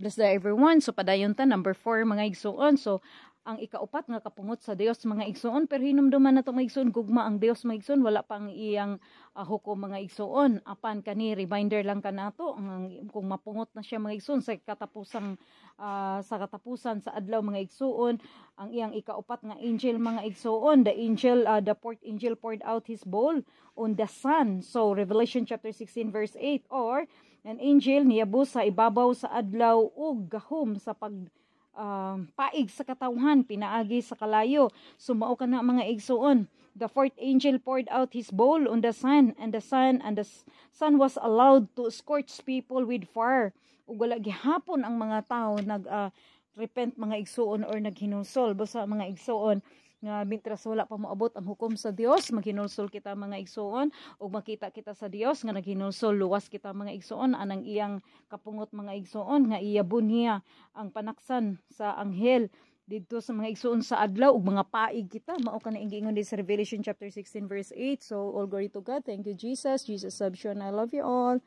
Bless the everyone. So padayon ta number 4, mga igsuon. So ang ikaupat nga kapungot sa Dios, mga igsuon, pero hinumduman nato, mga igsuon, gugma ang Dios, mga igsuon, wala pang iyang hukom, mga igsuon. Apan kani reminder lang kanato ang kung mapungot na siya, mga igsuon, sa katapusan sa adlaw, mga igsuon, ang iyang ikaupat nga angel, mga igsuon, the fourth angel poured out his bowl on the sun. So Revelation chapter 16 verse 8, or an angel niyabo sa ibabaw sa adlaw ug gahom sa pag paig sa katawhan pinaagi sa kalayo. So mao kana, mga igsuon. The fourth angel poured out his bowl on the sun, and the sun was allowed to scorch people with fire. Ug wala gihapon ang mga tao nag repent, mga igsuon, or naghinulsol. Basta, mga igsuon, nga mintras wala pa moabot ang hukom sa Dios, maghinulsol kita, mga igsuon, ug makita kita sa Dios nga naghinulsol, luwas kita, mga igsuon. Anang iyang kapungot, mga igsuon, nga iyabon niya ang panaksan sa anghel didto sa mga igsuon sa adlaw ug mga paig kita. Mao kana giingon sa Revelation chapter 16 verse 8. So all glory to God. Thank you, Jesus. Jesus loves you and I love you all.